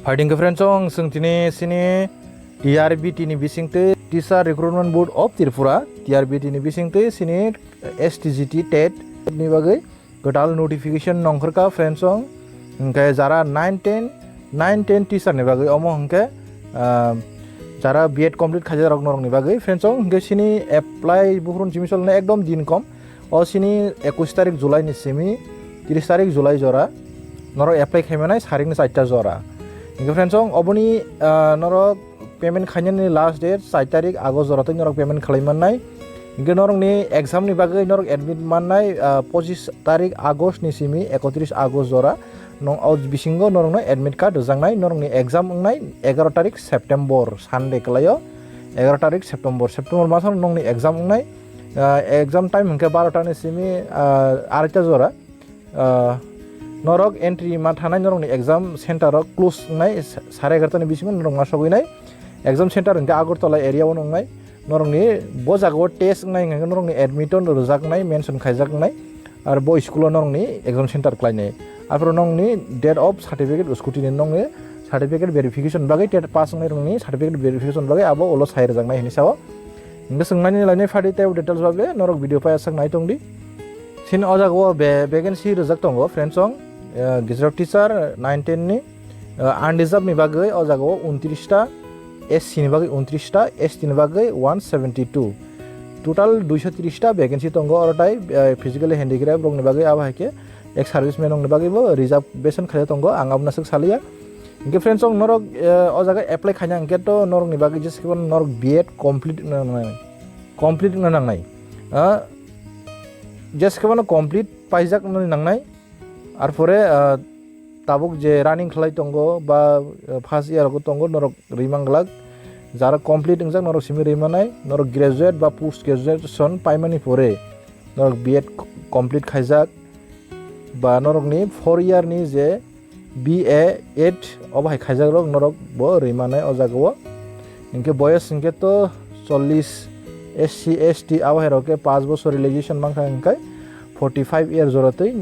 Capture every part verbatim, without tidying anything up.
Phaidi hwnkhe friends, ang chwng tini sini T R B T ni bisingtwi, Teacher Recruitment Board of Tripura, T R B T ni bisingtwi sini S T G T TET ni bagwi kwtal notification nongkhorkha friends, ang hwnkhe jara nine ten, nine ten teacher ni bagwi omo hwnkhe, ah, jara B Ed complete khaijak rok norokni bagwi friends, ang hwnkhe sini apply buhrun simi solni ekdom din kom. O sini ekush tarik July ni simi tris tarik July jora norok apply khaimanai sarikni charta jora. Hingke friends, ong oboni, ah, norok payment khainani last date char tarik August jora tei norok payment khlai mannai. Hingke norokni exam ni bagwi norok admit mannai, ah, pochis tarik August ni simi ekotris August jora. Nong o bisingo norokno admit card rwjaknai, norokni exam wngnai egaro tarik September, Sunday kwlaio, egaro tarik September, September maso nongni exam wngnai. Ah, exam time hwnkhe barota ni simi, ah, araita jora. Ah, norok entry ma thanai norokni exam center o close wngnai, sa-, sare egarota ni bisingo norok ma sogwi nai. Exam center hwnkhe Agartala area o wngnai. Norokni bo jaga o test wngnai hwnkhe norokni admit o rwjaknai, mention khaijaknai. Ar bo school o norokni exam center khlainai. Aphuru nongni date of certificate uskuti ni nongni certificate verification bagwi, TET pass wngnai rokni certificate verification bagwi abo ulo sai rwjaknai hinwi sao. Hingke swngnaini lainai phaidi tei details babe norok video pai aswk nai tongdi. Sini o jaga o be-, vacancy rwjak tongo friends, ong, eh, Gujarat teacher nine ten ni, eh, unreserved ni bagwi o jaga o untris ta, S C ni bagwi untris ta, S T ni bagwi one seventy two. Total duiso tris ta vacancy tongo oro tai, eh, physically handicraft rokni bagwi abo hai khe ex serviceman rokni bagwi bo reservation khaijak tongo, ang abono aswk saliya. Hingke friends, ong norok, eh, o jaga apply khaina hingke to norokni bagwi jesa khe norok B Ed complete wngna nangnai, complete wngna nangnai. Ah, jesa khe bono complete paijak wngna nangnai. Arpore, ah, tabuk je running khlai tongo ba, ah, first year rogo tongo, norok rwi manglak. Jara complete wngjak norok simi rwi manai, norok graduate ba post graduation paimani pore norok B Ed complete khaijak ba norokni four year ni je B A eight obo hai khaijak rok norok bo rwi manai o jaga o. Hingke boyos hingke to chollish, S C, S T abo hai rok khe paanch bochor relaxation mankha hingke forty five year jora twi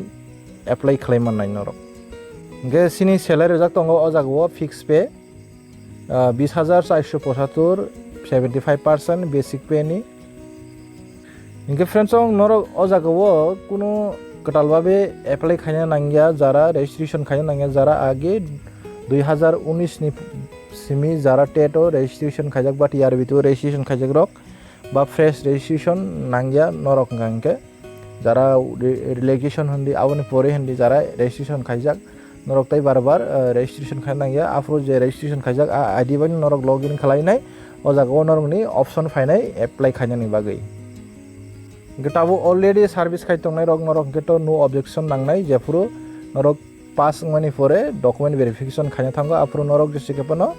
apply khlai mannai norok. Hingke sini salary rwjak tongo o jaga o fixed pay, ah, bis hajar charso pochattor, seventy five percent basic pay ni. Hingke friends, ong norok o jaga o kunu kwtal babe apply khaina nangya, jara registration khaina nangya, jara age dui hajar unis ni simi jara TET o registration khaijak ba T R B T o registration khaijak rok ba fresh registration nangya norok hingka hingke. Jara re-, relaxation hindi, aboni pore hindi jara registration khaijak, norok tai bar bar, eh, registration khaina nangya. Aphuru je registration khaijak, a I D bai norok login khlainai, o jaga o norokni option phainai apply khainani bagwi. Hingke tabuk already service khai tongnai rok norok hingke to no objection nangnai, jephuru norok pass wngmani pore document verification khaina thango, aphuru norok jese khe phano,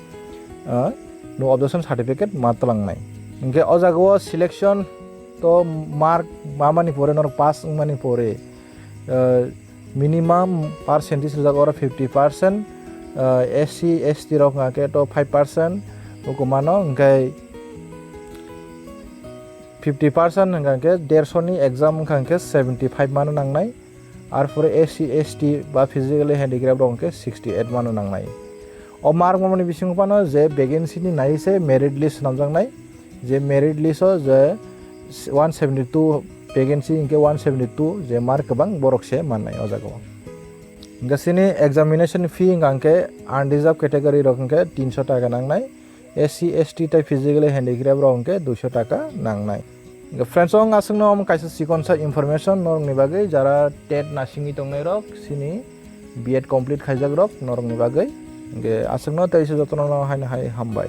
ah, no objection certificate ma twlangnai. Hingke o jaga o selection to mark mamani pore norok pass wngmani pore, ah, minimum percentage rwjak oro fifty percent, ah, S C, S T rok hingke to five percent, bukumano hingke fifty percent hingka hingke derso ni exam wngkha hingke seventy five mano nangnai. Arpore S C, S T ba physically handicraft rok hingke sixty eight mano nangnai. O mark mamani bisingo phano je vacancy ni nai se merit list swnamjaknai. Je merit list o je one seventy two vacancy hingke one seventy two je mark kwbang borok se mannai o jaga o. Hingke sini examination fee hingka hingke unreserved category rok hingke tinso taka nangnai. S C, S T tei physically handicraft rok hingke duiso taka nangnai. Hingke friends, ang aswkno omo kaisa chikonsa information norokni bagwi, jara TET nasingwi tongnai rok, sini B Ed complete khaijak rok norokni bagwi. Hingke aswkno tei se jotono haino hai hambai.